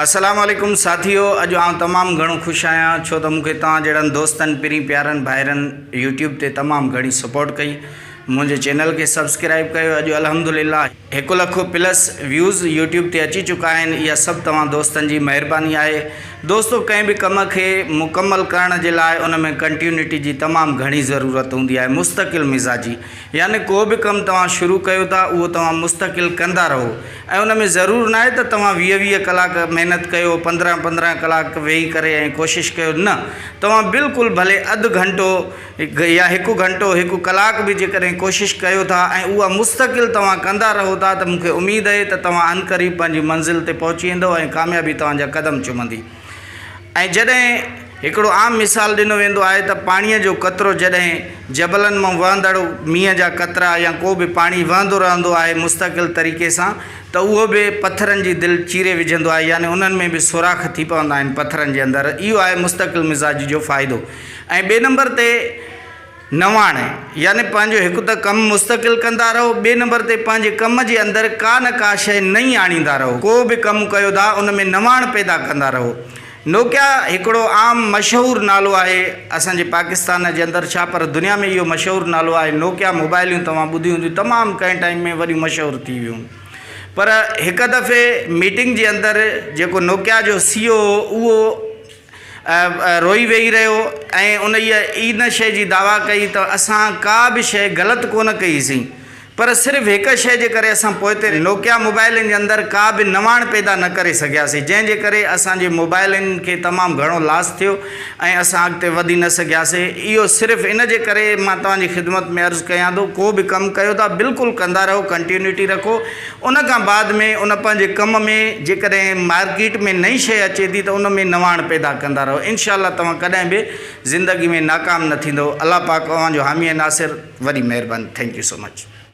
السلام عليڪم ساٿيو اڄ آئون تمام گهڻو خوش آهيان ڇو ته مون کي توهان جهڙن دوستن پرين پيارن ڀائرن يوٽيوب تي تمام گهڻي سپورٽ ڪئي منهنجي چينل کي سبسڪرائب ڪيو اڄ الحمدلله هڪ لک پلس ويوز يوٽيوب تي اچي چڪا آهن اها سڀ توهان دوستن جي مهرباني آهي دوستو ڪنهن به ڪم کي مڪمل ڪرڻ جي لاء ان ۾ ڪنٽيونٽي جي تمام گهڻي ضرورت هوندي آهي مستقل مزاجي يعني ڪو به ڪم توهان شروع ڪيو ٿا اهو توهان مستقل ڪندا رهو ۽ ان ۾ ضرور ناهي ته توهان 20 20 ڪلاڪ محنت ڪيو 15 15 ڪلاڪ ويهي ڪري ۽ ڪوشش ڪيو نه توهان بلڪل ڀلي اڌ گهنٽو يا هڪ گهنٽو هڪ ڪلاڪ به جيڪڏهن ڪوشش ڪيو ٿا ۽ اها مستقل توهان ڪندا رهو ٿا ته مون کي اميد اهي ته توهان عنقريب پنهنجي منزل تي پهچي ويندؤ ۽ ڪاميابي توهان جا قدم چمندي. ۽ جڏهن هڪڙو عام مثال ڏنو ويندو آهي ته پاڻيء جو قطرو جڏهن جبلن مان وهندڙ مينهن جا قطرا يا ڪو به پاڻي وهندو رهندو آهي مستقل طريقي سان ته اهو به پٿرن جي دل چيري وجهندو آهي يعني انهن ۾ به سوراخ ٿي پوندا آهن پٿرن جي اندر اهو آهي مستقل مزاجي جو فائدو ۽ ٻئي نمبر تي نواڻ، يعني پنهنجو هڪ ته ڪم مستقل ڪندا رهو، ٻئي نمبر تي پنهنجي ڪم جي اندر ڪا نه ڪا شيء نئين آڻيندا رهو. ڪو به ڪم ڪيو ٿا ان ۾ نواڻ پيدا ڪندا رهو. نوڪيا هڪڙو عام مشهور نالو آهي اسان جي پاڪستان جي اندر ڇا پر دنيا ۾ اهو مشهور نالو آهي. نوڪيا موبائليون توهان ٻڌيون هونديون تمام ڪنهن ٽائيم ۾ وڏيون مشهور ٿي ويون. پر هڪ دفعي ميٽنگ جي اندر جيڪو نوڪيا جو سي او هو اهو روئي ويهي رهيو ۽ انهيء ان شيء جي دعويٰ ڪئي ته اسان ڪا به شيء غلط ڪونه ڪئي سين پر صرف هڪ شيء جي ڪري اسان پوئتي نوڪيا موبائلن جي اندر ڪا به نواڻ پيدا نه ڪري سگهياسين جنهن جي ڪري اسان جي موبائلن کي تمام گهڻو لاس ٿيو ۽ اسان اڳتي وڌي نه سگهياسين اهو صرف ان جي ڪري مان توهان جي خدمت ۾ عرض ڪيان ٿو ڪو به ڪم ڪيو ٿا بلڪل ڪندا رهو ڪنٽينيوٽي رکو ان کان بعد ۾ ان پنهنجي ڪم ۾ جيڪڏهن مارڪيٽ ۾ نئين شيء اچي ٿي ته ان ۾ نواڻ پيدا ڪندا رهو انشاء الله توهان ڪڏهن به زندگي ۾ ناڪام نه ٿيندؤ الله پاڪ اوهان جو حامي ۽ ناصر وڏي مهرباني thank you so much.